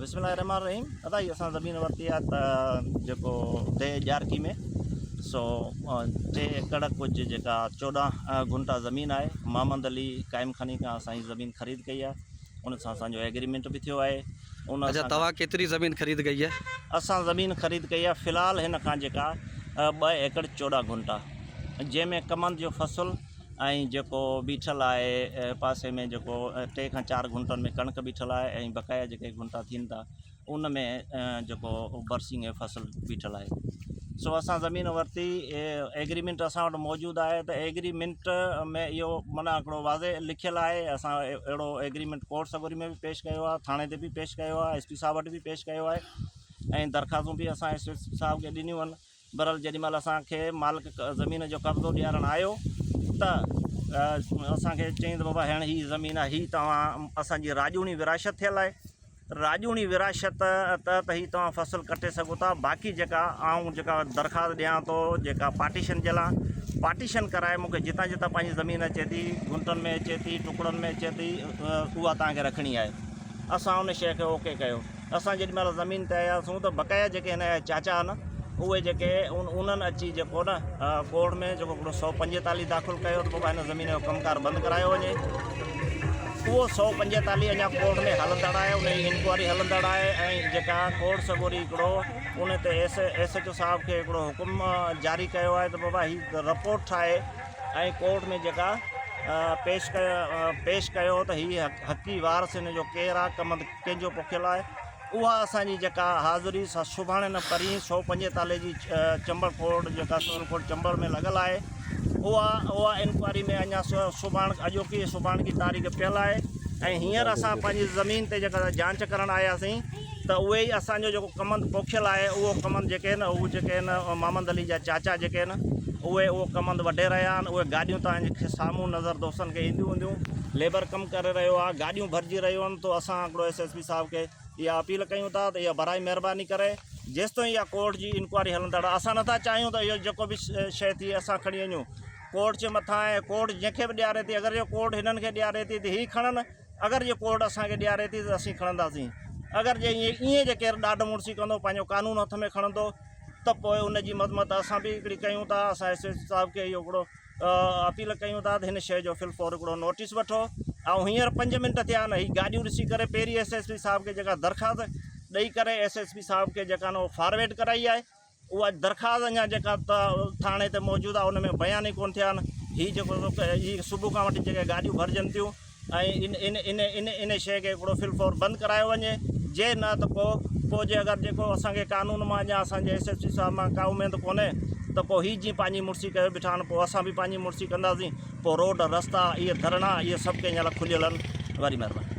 بسم الله الرحمن الرحيم ادا هي اسان زمين ورتي آهي ته جيڪو ديهه ڄارڪي ۾ سو ٽي ايڪڙ ڪجهه جيڪا 14 گهنٽا زمين آهي محمد علي قائم خاني کان اسان هي زمين خريد ڪئي آهي ان سان اسان جو ايگريمينٽ به ٿيو آهي ان اچا توهان ڪيتري زمين خريد ڪئي آهي؟ اسان زمين خريد ڪئي آهي في الحال هن کان جيڪا 2 ايڪڙ 14 گهنٽا جنهن ۾ ڪمند جو فصل ۽ جيڪو بيٺل آهي پاسي ۾ جيڪو ٽي کان چار گهنٽن ۾ ڪڻڪ بيٺل آهي ۽ بقايا جيڪي گهنٽا ٿين ٿا ان ۾ جيڪو برسينگ جو فصل بيٺل آهي سو اسان زمين ورتي ايگريمينٽ اسان وٽ موجود آهي ته ايگريمينٽ ۾ اهو معنيٰ هڪڙو واضح لکيل آهي اسان اهڙو ايگريمينٽ ڪورٽ سڳوري ۾ به پيش ڪيو آهي ٿاڻي تي به پيش ڪيو آهي ايس پي صاحب وٽ به پيش ڪيو آهي ۽ درخواستون به اسان ايس پي صاحب کي ڏنيون آهن بهرحال جيڏي مهل اسان کي مالڪ زمين جو قبضو ڏيارڻ آيو ته اسان کي چيائين ته بابا هيڻ هي زمين آهي هي توهان اسان جي راڄوڻي وراثت ٿيل آهي راڄوڻي وراثت تحت هي توهان فصل ڪٽي سگهو ٿا باقي جيڪا آئون جيڪا درخواست ڏيان ٿو جيڪا پارٽيشن جي لاء پارٽيشن ڪرائي مونکي جتان جتان پنهنجي زمين اچي ٿي گهنٽن ۾ اچي ٿي ٽڪڙن ۾ اچي ٿي اها توهان کي رکڻي آهي اسان ان شيء کي اوڪي ڪيو اسان جيڏي مهل زمين تي آياسون ته بقايا جيڪي هن جا چاچا آهن اهي جيڪي انهن اچي جيڪو نه ڪورٽ ۾ جيڪو هڪڙو 145 داخل ڪيو ته بابا هن زمين جو ڪم ڪار بند ڪرايو وڃي اهو 145 اڃا ڪورٽ ۾ هلندڙ آهي ان جي انڪوائري هلندڙ آهي ۽ جيڪا ڪورٽ سڳوري هڪڙو ان تي ايس ايس ايچ او صاحب کي هڪڙو حڪم جاري ڪيو آهي ته بابا هي رپورٽ ٺاهي ۽ ڪورٽ ۾ جيڪا پيش ڪيو پيش ڪيو ته هي حقي وارث هن جو ڪير آهي ڪمند ڪنهن جو پوکيل آهي اها اسان جي جيڪا حاضري سا سڀاڻي نه پرين 145 جي چمبڙ ڪورٽ جيڪا سول ڪورٽ چمبڙ ۾ لڳل آهي اها اها انڪوائري ۾ اڃا سڀاڻ اڄوڪي سڀاڻڪي تاريخ پيل آهي ۽ هينئر اسان پنهنجي زمين تي جيڪا جانچ ڪرڻ آياسين ته اهي ئي اسان جو جيڪو ڪمند پوکيل آهي اهو ڪمند جيڪي آهن اهو جيڪي آهن محمد علي جا چاچا جيڪي آهن اهي اهو ڪمند وڍي رهيا آهن اهي گاڏيون توهان جي سامهون نظر دوستن کي اينديون هونديون ليبر ڪم ڪري رهيو آهي گاڏيون ڀرجي رهيون آهن تو اسان هڪڙو ايس ايس پي صاحب کي اها اپيل ڪيون ٿا ته اها برائي مهرباني ڪري جيستائين اها ڪورٽ جي انڪوائري هلندڙ آهي اسان نٿا چاهيون ته اهو جيڪو به شيء ٿئي اسان کڻي وڃون ڪورٽ جي مٿان آهي ڪورٽ جنهن کي به ڏياري ٿي اگر جو ڪورٽ هنن کي ڏياري ٿي ته هي کڻن اگر جي ڪورٽ اسان کي ڏياري ٿي ته اسين کڻنداسين اگر جي ائين ائين جي ڪير ڏاڍ مڙسي ڪندو پنهنجو قانون هٿ ۾ کڻندو ته پوء ان جي مذمت اسان به هڪڙي ڪيون ٿا اسان ايس ايس پي صاحب کي اهو هڪڙو اپيل ڪيون ٿا ته هن شيء جو فل فور هڪڙو نوٽيس وٺو ۽ هينئر پنج منٽ ٿيا آهن هي گاڏيون ڏسي ڪري پهرين ايس ايس پي صاحب کي جيڪا درخواست ڏئي ڪري ايس ايس پي صاحب کي جيڪا نه فارورڊ ڪرائي آهي اها درخواست اڃا جيڪا ٿاڻي تي موجود آهي ان ۾ بيان ئي ڪونه ٿيا آهن هي جيڪو هي صبح کان وٺي جيڪي گاڏيون ڀرجن ٿيون ۽ ان ان ان ان ان شيء کي هڪڙو فل فور بند ڪرايو وڃي جي نه ته پوء پوء جي اگر جيڪو اسان کي قانون مان يا اسان جي ايس ايس پي صاحب مان ڪا اميد ڪونهي ته پوء هي جيئن پنهنجي مڙسي ڪيو بيٺا آهن پوء اسان به پنهنجي مڙسي ڪنداسين پوء روڊ رستا اهي ڌرڻا اهي سڀ ڪنهن جا لاء کليل آهن وڏي مهرباني.